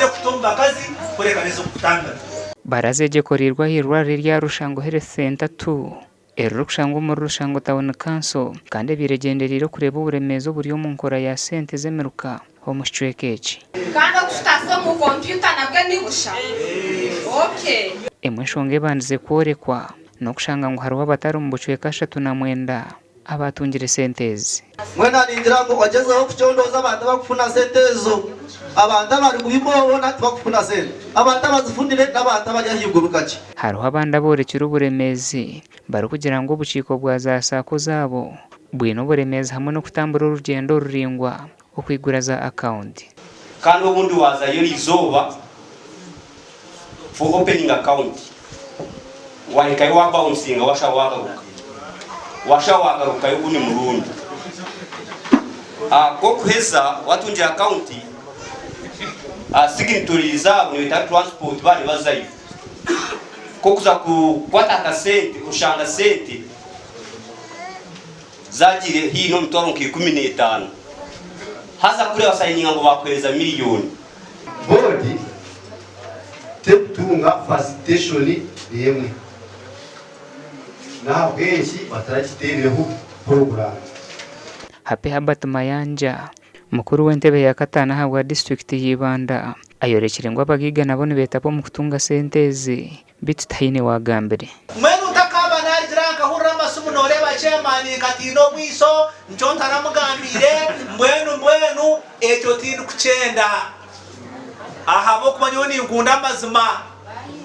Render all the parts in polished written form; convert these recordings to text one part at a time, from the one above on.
ez'okuta omu bakazi kureka n'ez'okutangana. Baraza egi ekoreirwe ah'eirwariro erya Rushango Health Centre ii eririkushangwa omuri Rushango Town Council kandi ebaire egyendereire okureeba oburemeezi oburi omu nkora ya sente z'emiruka omu kicweka eki. Kandi okukitaasa omu kompyuta nabwe ni busha. Okay. Emwe enshonga ebandize kworekwa n'okushanga ngu hariho abatari omu bucweka 39 abaatungire sente ezi. Mbwenu ningira ngu ogyezeho kucondooza abantu abakufuna sente ezo. Abantu abari kubi boona tibakufuna sente. Abantu abazifunire n'abantu abari ahaiguru kakye. Hariho abandi aboorekire oburemeezi barikugira ngu obukiiko bwa za Sacco zaabo bwine oburemeezi hamwe n'okutambura orugyendo ruraingwa okwigura za akawunti. Kandi obundi waazayo eriizooba for opening account wahikayo wa bouncinga washaba wagaruka washaba wagarukayo ogundi murundi ku okuheza watungire account signatory zaabo nibeta transport baaba nibazayo ku okuza kukwata akasente oshanga sente Zaagiire haihi n'omitwaro nka 15. Haza kuriya basayininga ngu baakuheereza miriyoni. Boodi terikutunga facilitation n'emwe n'ahabw'enki batarakiteerireho puroguraamu. Happy Herbert Mayanja, mukuru w'entebe ya kataano ahabwa disiturikiti ya Ibanda ayorekire ngu abagaiga nabo nibeetaba omu kutunga sente ezi Beitu tihaine waagambire. Mbwenu ntakaaba naagira nkahurira amasimu nooreeba chairman nkatiina omwiso nikyo ntaramugambiire mbwenu mbwenu ekyo tindikukyenda ahabw'okuba nyowe ninkunda amazima.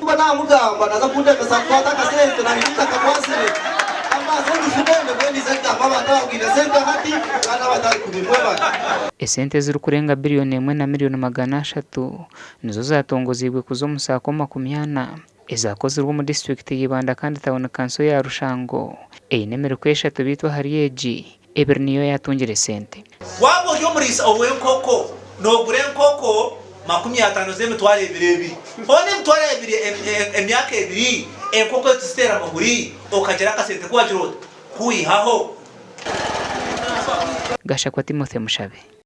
Mba naamugamba naaza kundemesa kukwata akasente nanye ntakakwatsire ambaase ngifune nibwo ndiza kugamba abantu abagwire sente hati kandi abatari kubimwa bati. Esente ezirikurenga biriyoni emwe na miriyoni 300 nizo zaatongoziibwe kuza omu Sacco 40 ezaakozirwe omu disiturikiti ya Ibanda kandi tauni kanso ya Rushango eine emiriko eshatu beitu ahari egi, ebiri niyo yaatungire sente. Waaba ori omuriisa ow'enkoko, noogura enkoko 50 z'emitwaro ebiri ebiri. Hoona emitwaro ebiri emyaka ebiri, enkoko ezo tiziteera mahuri, okagira akasente ku wagira ota? Ku waihaho. Gashakwa Timothy Mushabe.